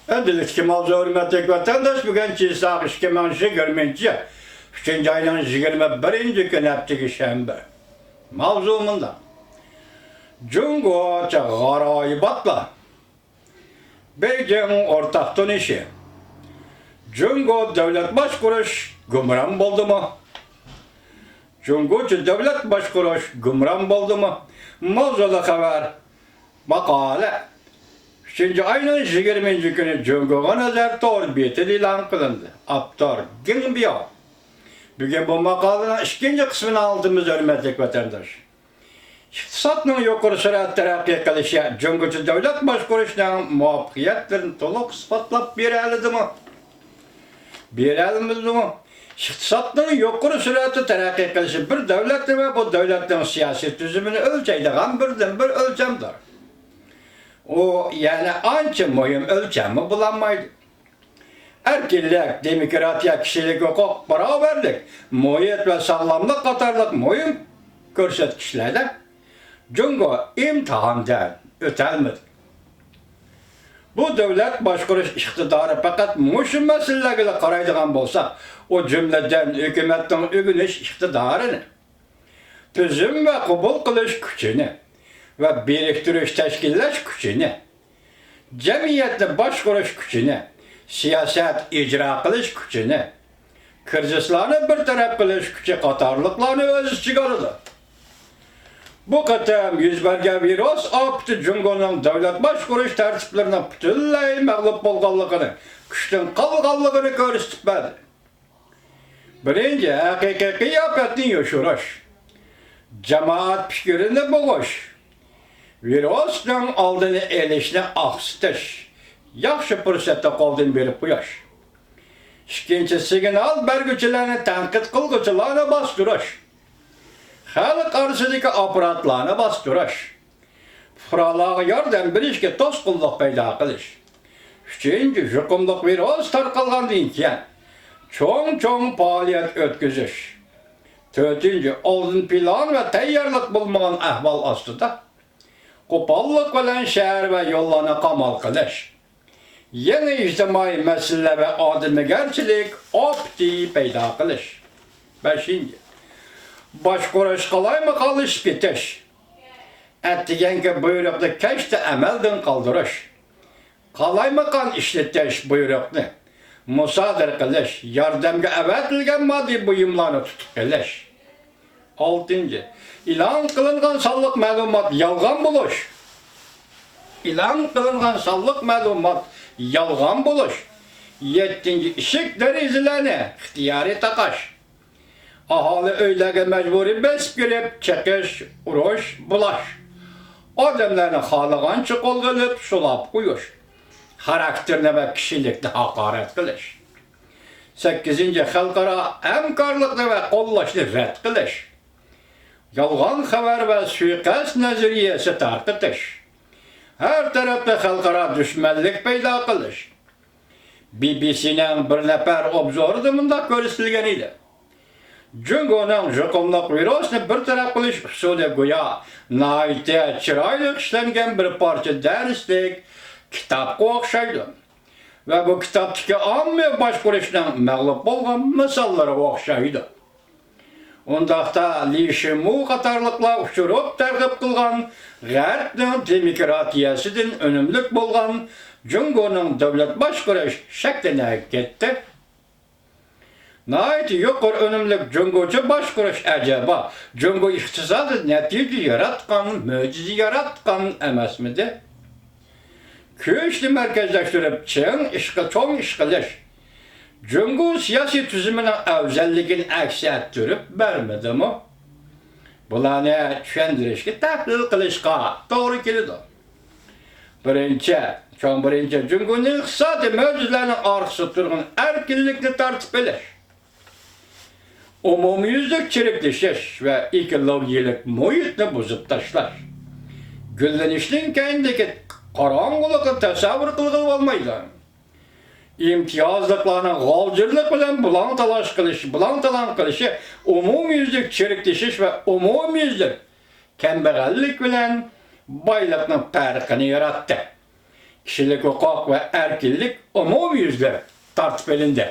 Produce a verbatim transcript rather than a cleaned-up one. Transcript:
ئەمدىلىكتىكى ماۋزۇ، ھۆرمەتلىك ۋەتەنداش، بۈگۈن چىساغ ئىككى مىڭ يىگىرمىنچى يىل ئۈچىنچى ئاينىڭ يىگىرمە بىرىنچى كۈنى، ھەپتىكى شەنبە. ماۋزۇ مۇنداق: جۇڭگوچە غارايىباتلار. بېيجىڭ ئورتاق تونۇشى. جۇڭگو دۆلەت باشقۇرۇش گۇمران بولدىمۇ؟ جۇڭگوچە دۆلەت باشقۇرۇش گۇمران بولدىمۇ؟ ماۋزۇلۇق خەۋەر، ماقالە ئۈچىنچى ئاينىڭ يىگىرمىنچى كۈنى جۇڭگوغا نەزەر تور بېتىدە ئېلان قىلىندى. ئاپتور گېڭ بياۋ. بۈگۈن بۇ ماقالىنىڭ ئىككىنچى قىسمىنى ئاڭلىتىمىز، ھۆرمەتلىك ۋەتەنداش. ئىقتىسادنىڭ يۇقىرى سۈرئەتتە تەرەققىي قىلىشى جۇڭگوچە دۆلەت باشقۇرۇشنىڭ مۇۋەپپەقىيەتلىرىنى تولۇق ئىسپاتلاپ بېرەلىدىمۇ؟ بېرەلمىدىمۇ؟ ئىقتىسادنىڭ يۇقىرى سۈرئەتتە تەرەققىي قىلىشى بىر دۆلەتنى ۋە بۇ دۆلەتنىڭ سىياسىي تۈزۈمىنى ئۆلچەيدىغان بىردىنبىر ئۆلچەمدۇر. ئۇ يەنە ئانچە مۇھىم ئۆلچەممۇ بولالمايدۇ. ئەركىنلىك، دېموكراتىيە، كىشىلىك ھوقۇق، باراۋەرلىك، مۇھىت ۋە ساغلاملىق قاتارلىق مۇھىم كۆرسەتكۈچلەردە جۇڭگو ئىمتىھاندىن ئۆتەلمىدى. بۇ دۆلەت باشقۇرۇش ئىقتىدارى پەقەت مۇشۇ مەسىلىلەرگىلا قارايدىغان بولساق، ئۇ جۈملىدىن ھۆكۈمەتنىڭ ئۆگىنىش ئىقتىدارىنى، تۈزۈم ۋە قوبۇل قىلىش كۈچىنى ۋە بىرىكتۈرۈش، تەشكىللەش كۈچىنى، جەمئىيەتنى باشقۇرۇش كۈچىنى، سىياسەت ئىجرا قىلىش كۈچىنى، كىرىزىسلارنى بىر تەرەپ قىلىش كۈچى قاتارلىقلارنى ئۆز ئىچىگە ئالىدۇ. بۇ قېتىم يۈز بەرگەن ۋىرۇس ئاپىتى جۇڭگونىڭ دۆلەت باشقۇرۇش تەرتىپلىرىنىڭ پۈتۈنلەي مەغلۇپ بولغانلىقىنى، كۈچتىن قالغانلىقىنى كۆرسىتىپ بەردى. بىرىنچى، ھەقىقىي قىياپەتنى يوشۇرۇش، جامائەت پىكرىنى بوغۇش، ۋىرۇسنىڭ ئالدىنى ئېلىشنى ئاقسىتىش، ياخشى پۇرسەتنى قولدىن بېرىپ قويۇش. ئىككىنچى، سىگنال بەرگۈچىلەرنى، تەنقىد قىلغۇچىلارنى باستۇرۇش، خەلق ئارىسىدىكى ئاپپاراتلارنى باستۇرۇش، پۇقرالارغا ياردەم بېرىشكە توسقۇنلۇق پەيدا قىلىش. ئۈچىنچى، يۇقۇملۇق ۋىرۇس تارقالغاندىن كېيىن چوڭ-چوڭ پائالىيەت ئۆتكۈزۈش. تۆتىنچى، ئالدىن پىلان ۋە تەييارلىق بولمىغان ئەھۋال ئاستىدا قوپاللىق بىلەن شەھەر ۋە يوللارنى قامال قىلىش. يېڭى ئىجتىمائىي مەسىلىلەر ۋە ئادىمىيگەرچىلىك ئاپىتى پەيدا قىلىش. بەشىنچى، باشقۇرۇش قالايمىقانلىشىپ كېتىش. ئەتىگەنكى بۇيرۇقنى كەچتە ئەمەلدىن قالدۇرۇش. قالايمىقان ئىشلىتىش، بۇيرۇقنى مۇسادىرە قىلىش، ياردەمگە ئەۋەتىلگەن ماددىي بۇيۇملارنى تۇتۇپ قېلىش. ئالتىنچى، ئېلان قىلىنغان سانلىق مەلۇمات يالغان بولۇش. ئېلان قىلىنغان سانلىق مەلۇمات يالغان بولۇش. يەتتىنچى، ئىشىك دېرىزىلەرنى ئىختىيارىي تاقاش. ئاھالە ئۆيلەرگە مەجبۇرىي بېسىپ كىرىپ، چېقىش، ئۇرۇش، بۇلاش. ئادەملەرنى خالىغانچە قولغا ئېلىپ سولاپ قويۇش. خاراكتېرنى ۋە كىشىلىكنى ھاقارەت قىلىش. سەككىزىنچى، خەلقئارا ھەمكارلىقنى ۋە قوللاشنى رەت قىلىش. يالغان خەۋەر ۋە سۇيىقەست نەزەرىيەسى تارقىتىش. ھەر تەرەپتە خەلقئارا دۈشمەنلىك پەيدا قىلىش. بى بى سىنىڭ بىر نەپەر ئوبزورىدا مۇنداق كۆرسىتىلگەن ئىدى: جۇڭگونىڭ يۇقۇملۇق ۋىرۇسنى بىر تەرەپ قىلىش ئۇسۇلى گويا ناھايىتى چىرايلىق ئىشلەنگەن بىر پارچە دەرسلىك كىتابقا ئوخشايدۇ ۋە بۇ كىتابتىكى ئاممىۋى باشقۇرۇشنىڭ مەغلۇپ بولغان مىساللىرىغا ئوخشايدۇ. ئۇنداقتا لى شىمۇ قاتارلىقلار ئۇچۇرۇپ تەرغىب قىلغان غەربنىڭ دېموكراتىيەسىدىن ئۈنۈملۈك بولغان جۇڭگونىڭ دۆلەت باشقۇرۇش شەكلىنى كەتتى. ناھايىتى يۇقىرى ئۈنۈملۈك جۇڭگوچە باشقۇرۇش ئەجەبا جۇڭگو ئىقتىسادىدا نەتىجە ياراتقان، مۆجىزە ياراتقان ئەمەسمىدى؟ كۈچنى مەركەزلەشتۈرۈپ، چىڭ ئىشقا، چوڭ ئىش قىلىش جۇڭگو سىياسىي تۈزۈمىنىڭ ئەۋزەللىكىنى ئەكس ئەتتۈرۈپ بەرمىدىمۇ؟ بۇلارنى چۈشەندۈرۈشكە، تەھلىل قىلىشقا توغرا كېلىدۇ. بىرىنچى، چوڭ بىرىنچى، جۇڭگونىڭ ئىقتىسادىي مۆجىزىلەرنىڭ ئارقىسىدا تۇرغان ئەركىنلىكنى تارتىپ ئېلىش. ئومۇميۈزلۈك چىرىكلىشىش ۋە ئېكولوگىيەلىك مۇھىتنى بۇزۇپ تاشلاش. گۈللىنىشنىڭ كەينىدىكى قاراڭغۇلۇقنى تەسەۋۋۇر قىلغىلى بولمايدۇ. ئىمتىيازلىقلارنىڭ غالجىرلىق بىلەن بۇلاڭ-تالاش قىلىش، بۇلاڭ-تالاڭ قىلىشى ئومۇميۈزلۈك چىرىكلىشىش ۋە ئومۇميۈزلۈك كەمبەغەللىك بىلەن بايلىقنىڭ پەرقىنى ياراتتى. كىشىلىك ھوقۇق ۋە ئەركىنلىك ئومۇميۈزلۈك تارتىپ ئېلىندى.